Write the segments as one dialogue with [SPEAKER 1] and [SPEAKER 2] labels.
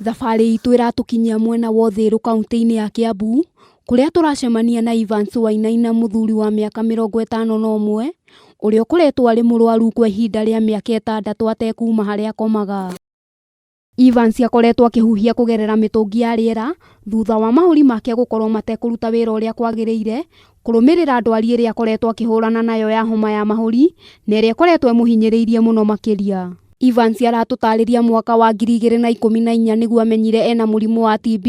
[SPEAKER 1] Thabarĩ itũ ĩratũkinyia mwena wa Uthiru kaunti-inĩ ya Kiambu kũrĩa tũracemania na Evans Wainaina mũthuri wa mĩaka 51 ũrĩa ũkoretwo arĩ mũrwaru kwa ihinda rĩa mĩaka 6 atekuma harĩa akomaga. Evans akoretwo akĩhuhia kũgerera mĩtũngi ya rĩera thutha wa mahũri make gũkorwo matekũruta wĩra ũrĩa kwagĩrĩire kũrũmĩrĩra ndwari ĩrĩa akoretwo akĩhũrana nayo ya homa ya mahũri na ĩrĩa ĩkoretwo ĩmũhinyĩrĩirie mũno makĩria. Evans aratũtarĩria mwaka wa 2014 nĩguo amenyire ena mũrimũ wa TB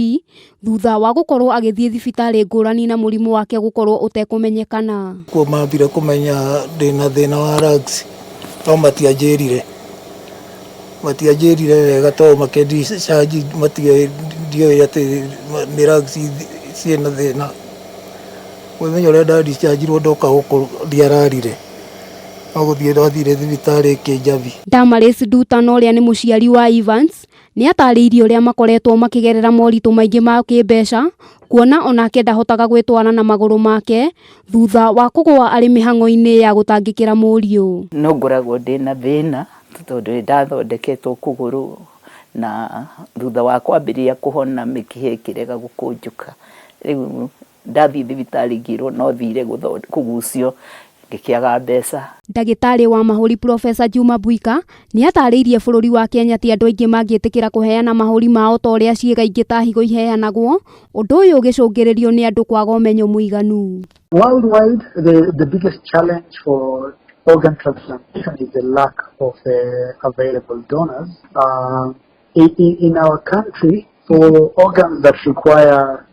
[SPEAKER 1] thutha wa gũkorwo agĩthiĩ thibitarĩ ngũrani na mũrimũ wake gũkorwo ũtekũmenyekana.
[SPEAKER 2] Kuo mambire kũmenya ndĩna thĩna wa lungs no matianjĩrire matianjĩrire wega tondũ makĩndicanji ndioĩ atĩ nĩ lungs ciĩna thĩna. Mũthenya ũrĩa ndandicanjirwo ndoka gũkũ ndiararire no gũthiĩ ndathire thibitarĩ Kĩnjabi.
[SPEAKER 1] Damaris Nduta na ũrĩa nĩ mũciari wa Evans nĩ atarĩirie ũrĩa makoretwo makĩgerera moritũ maingĩ ma kĩmbeca kuona onake ndahotaga gwĩtwara na magũrũ make thutha wa kũgũa arĩ mĩhang'o-inĩ ya gũtangĩkĩra mũriũ.
[SPEAKER 3] No ngoragwo ndĩna thĩna tondũ nĩ ndathondeketwo kũgũrũ na thutha wa kwambĩrĩria kũhona mĩkiha ĩkĩrega gũkũnjũka. Rĩu ndathiĩ thibitarĩ ngĩrwo no thire kũgucio ngĩkĩaga mbeca.
[SPEAKER 1] Ndagĩtarĩ wa mahũri Profesa Juma Bwika nĩ atarĩirie bũrũri wa Kenya ti andũ aingĩ mangĩtĩkĩra kũheana mahũri mao ta ũrĩa ciĩga ingĩ ta higo iheanagwo, ũndũ ũyũ ũgĩcũngĩrĩrio nĩ andũ kwaga ũmenyo mũiganu.
[SPEAKER 4] Worldwide, the biggest challenge for organ transplantation is the lack of available donors. In our country, for organs that require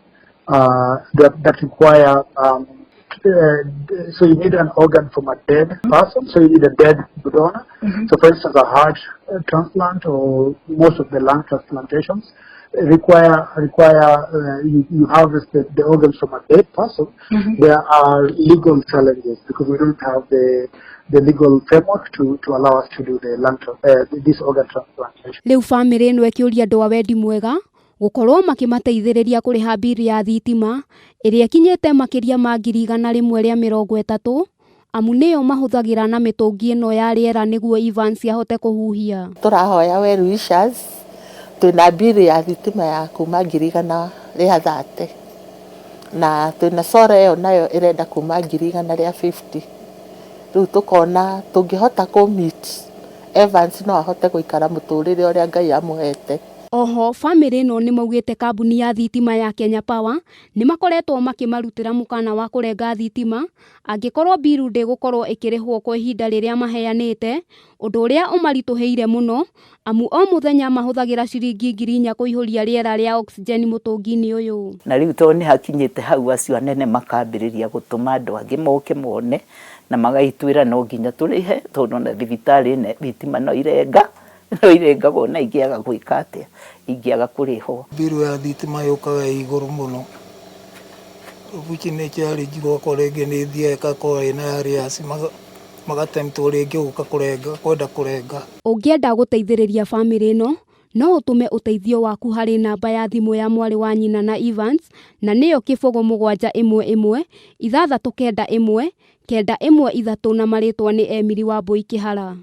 [SPEAKER 4] so you need an organ from a dead person, so you need a dead donor. So for instance, a heart transplant or most of the lung transplantations require you harvest the organs from a dead person. There are legal challenges because we don't have the legal framework to allow us to do the lung this organ transplantation.
[SPEAKER 1] Rĩu bamĩrĩ ĩno ĩkĩũria andũ a wendi mwega gũkorwo makĩmateithĩrĩria kũrĩha mbiri ya thitima ĩrĩa ĩkinyĩte makĩria ma 130,000 amu nĩyo mahũthagĩra na mĩtũngi ĩno ya rĩera nĩguo Evans ahote kũhuhia.
[SPEAKER 5] Tũrahoya well wishers twĩna mbiri ya thitima ya kuma 130,000 na twĩna solar ĩyo nayo ĩrenda kuma 150,000. Rĩu tũkona tũngĩhota kũ meet Evans no ahote gũikara mũtũrĩre ũrĩa Ngai amũhete.
[SPEAKER 1] Oho bamĩrĩ ĩno nĩ maugĩte kambuni ya thitima ya Kenya Power nĩ makoretwo makĩmarutĩra mũkana wa kũrenga thitima angĩkorwo mbiru ndĩgũkorwo ĩkĩrĩhwo kwa ihinda rĩrĩa maheanĩte, ũndũ ũrĩa ũmaritũhĩire mũno amu o mũthenya mahũthagĩra ciringi 4,000 kũihũria rĩera rĩa oxygen mũtũngi-inĩ ũyũ.
[SPEAKER 3] Na rĩu tondũ nĩ hakinyĩte hau acio anene makambĩrĩria gũtũma andũ angĩ moke mone na magaitwĩra no nginya tũrĩhe tondũ na thibitarĩ thitima no irenga no irengagwo na ingĩaga gwĩka atĩa ingĩaga kũrĩhwo.
[SPEAKER 2] Mbiru ya thitima yũkaga ĩ igũrũ mũno which nĩ challenge gwakwa rĩngĩ nĩ ĩthiaga ĩgakorwo ĩna arrears magatemtwo rĩngĩ gũka kũrenga kwenda kũrenga.
[SPEAKER 1] Ũngĩenda gũteithĩrĩria bamĩrĩ ĩno no ũtũme ũteithio waku harĩ namba ya thimũ ya mwarĩ wa nyina na Evans na nĩyo 0 7 1 1 6 9 1 9 1 3 na marĩtwa nĩ Emily Wambui Kĩhara.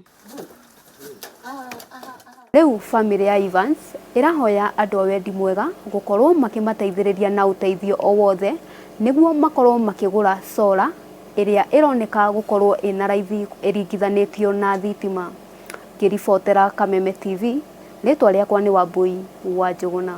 [SPEAKER 1] Rĩu bamĩrĩ ya Evans ĩrahoya andũ a wendi mwega gũkorwo makĩmateithĩrĩria na ũteithio o wothe nĩguo makorwo makĩgũra solar ĩrĩa ĩroneka gũkorwo ĩna raithi ĩringithanĩtio na thitima. Ngĩribotera Kameme TV, rĩtwa rĩakwa nĩ Wambui wa Njũgũna.